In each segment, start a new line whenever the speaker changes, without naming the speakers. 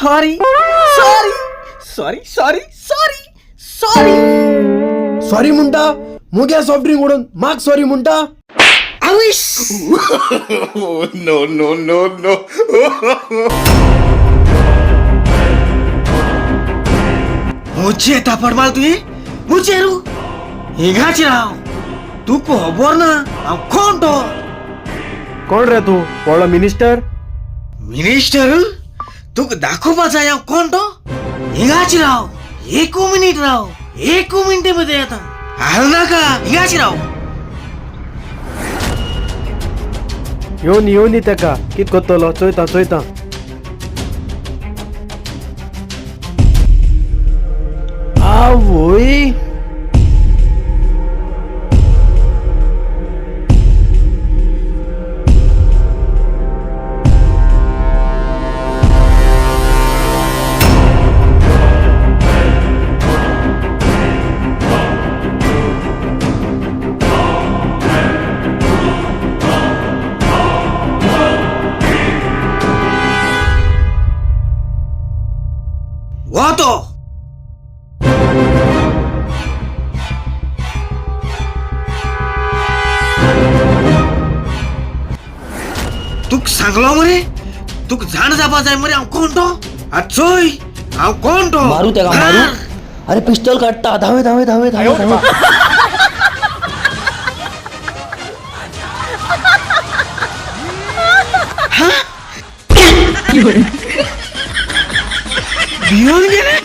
Sorry sorry sorry sorry sorry sorry.
Sorry म्हणटा? मुगे soft drink उडोवन म्हाक सॉरी म्हणटा?
आवयस.
No, no, no, no.
मुझे थापड मार तुवें? मुझे रू हिंगाच राव, तुका खबर ना हांव कोण तो.
कोण रे तूं? व्हडलो मिनिस्टर?
मिनिस्टर तुका दाखोवपा जाय हांव कोण तो. हिंगाच राव, एकू मिनीट राव, एकू मिनटे मध्ये येता. हाल नाका, हिंगाच राव.
येवन येवन तेका कित करतलो चोयता चोयता. आवय,
हो तो. तुका सांगलो मरे, तुका जाण जावपा जाय मरे हांव कोण तो. आतां चोय हांव कोण तो.
मारू तेका, मारू. अरे पिस्टल काडटा. धावे धावे धावे धावे धावे.
भिवन गेले.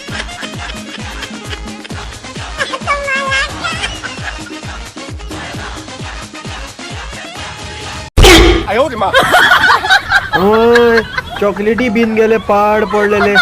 हय, चॉकलेटी बीन गेले पाड पडलेले.